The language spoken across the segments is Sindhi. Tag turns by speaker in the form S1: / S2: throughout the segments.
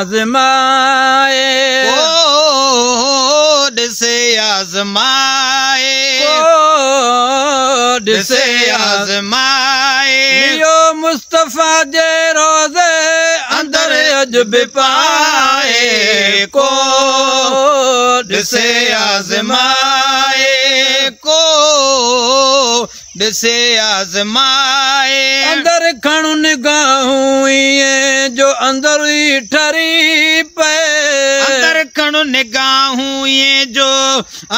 S1: آزمائي،
S2: ڪو ڏسي آزمائي،
S1: ڪو
S2: ڏسي آزمائي۔
S1: اهو مصطفيٰ جي روزي اندر اڄ به پائي، ڪو
S2: ڏسي آزمائي، ڪو ڏسي آزمائي۔
S1: اندر کڻ نگاهون ائين جو اندر ئي ٺري پئي،
S2: اندر کڻ نگاهون ائين جو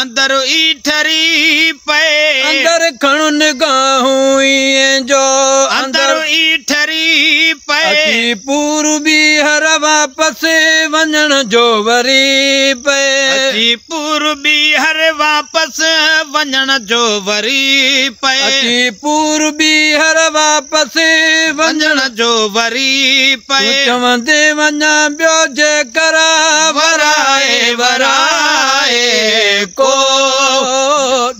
S2: اندر ئي ٺري پئي،
S1: اندر کڻ نگاهون ائين جو
S2: اندر ئي ٺري پئي۔
S1: اچي پور ٻيهر واپس وڃڻ جو وري پئي،
S2: اچي پور ٻيهر واپس وڃڻ جو وري پئي،
S1: اچي پور ٻيهر واپس
S2: وڃڻ جو وري پئي۔
S1: چوندي وڃان ٻيو جيڪر ورائي ورائي، ڪو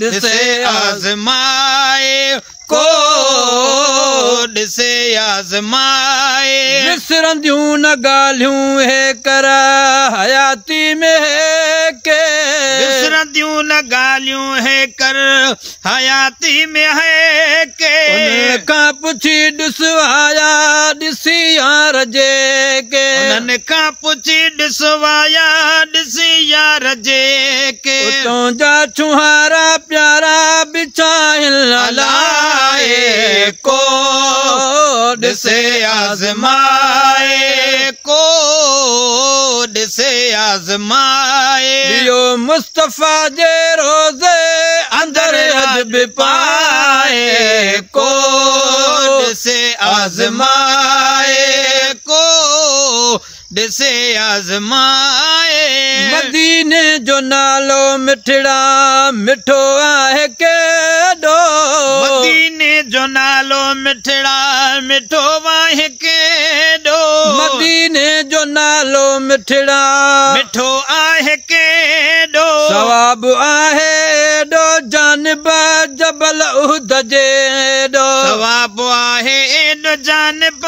S2: ڏسي آزمائي، ڪو ڏسي آزمائي۔
S1: وسرنديون نه ڳالهيون هي ڪر حياتي ۾ ڪي،
S2: وسرنديون نه ڳالهيون هي ڪر حياتي ۾ هي ڪي،
S1: ان کان پڇي ڏس آيا ڏسي يار جيڪي،
S2: انهن کان پڇي ڏس آيا ڏسي يار جيڪي،
S1: تنهنجا ڇهارا پيارا بڇايل
S2: الائي، ڪو ڏسي آزمائي، ڪو ڏسي آزمائي۔
S1: اهو مصطفيٰ جي روزي اندر اڄ به پائي، ڪو
S2: ڏسي آزمائي، ڪو ڏسي آزمائي۔
S1: مديني جو نالو مٺڙا مٺو آهي ڪيڏو،
S2: مديني جو نالو مٺڙا مٺو آهي ڪيڏو،
S1: مديني جو نالو مٺڙا
S2: مٺو آهي ڪيڏو،
S1: ثواب آهي ايڏو جانب جبل احد جيڏو،
S2: ثواب آهي ايڏو جانب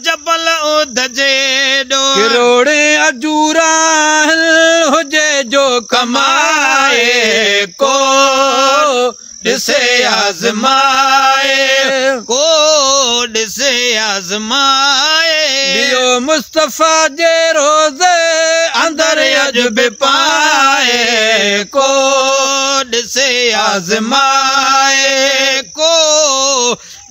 S2: جبل احد جيڏو،
S1: ڪروڙي اجورا هجي جو ڪمائي، ڪو
S2: ڏسي آزمائي، ڪو ڏسي آزمائي۔
S1: اهو مصطفيٰ جي روزي اندر اڄ به پائي، ڪو
S2: ڏسي آزمائي، ڪو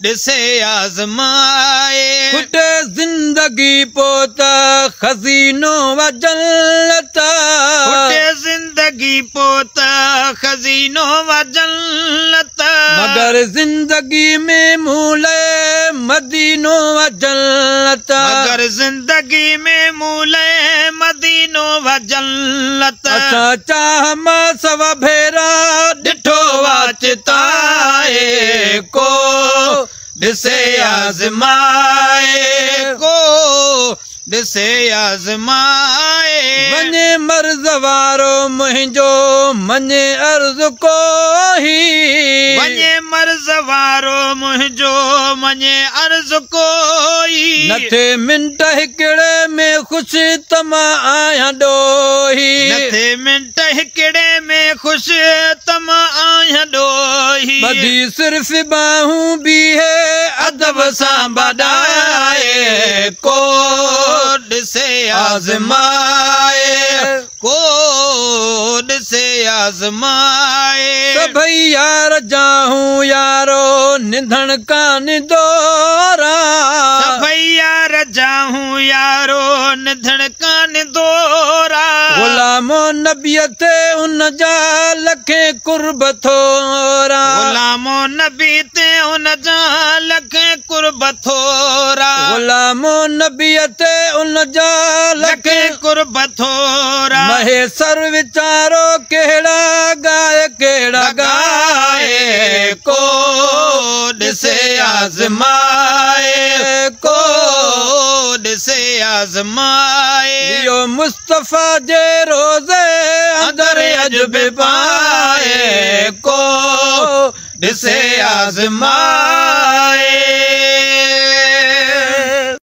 S2: ڏسي آزمائي۔
S1: کٽي زندگي پوءِ ته خزينو جنت،
S2: کٽي زندگي پوءِ ته خزينو جنت،
S1: مگر زندگي ۾ مون لاءِ مدينو جنت،
S2: مگر زندگي ۾ مون لاءِ مدينو جنت۔
S1: اسان چاهه مان سوا ڀيرا ڏٺو آ چتائي، ڪو
S2: ڏسي آزمائي، ڪو ڏسي آزمائي۔
S1: وڃي مرض وارو منهنجو مڃي عرض ڪوئي،
S2: وڃي مرض وارو منهنجو مڃي عرض ڪوئي،
S1: نه ٿئي منٽ هڪڙي ۾ خوش ته مان آهيان ڏوهي،
S2: نه ٿئي منٽ هڪڙي ۾ خوش ته مان آهيان ڏوهي،
S1: ٻڌي صرف ٻانهون بيهي ادب سان ٻڌائي، ڪو
S2: ڏسي آزمائي، ڪو ڏسي آزمائي۔
S1: سڀئي يار جاهون يارو نڌڻ ڪانه دورا،
S2: سڀئي يار جاهون يارو نڌڻ ڪانه دورا،
S1: غلام نبيءَ تي ان جا لکي قرب ٿورا،
S2: غلام نبي تي ان جا لکي قرب ٿورا،
S1: غلام نبيءَ تي ان جا
S2: لکي قرب ٿورا۔
S1: مهيسر ويچارو ڪهڙا ڳائي ڪهڙا ڳائي،
S2: ڪو ڏسي آزمائي، ڪو ڏسي آزمائي۔
S1: اهو مصطفيٰ جي روزي اندر اڄ به پائي، ڪو
S2: ڏسي آزمائي،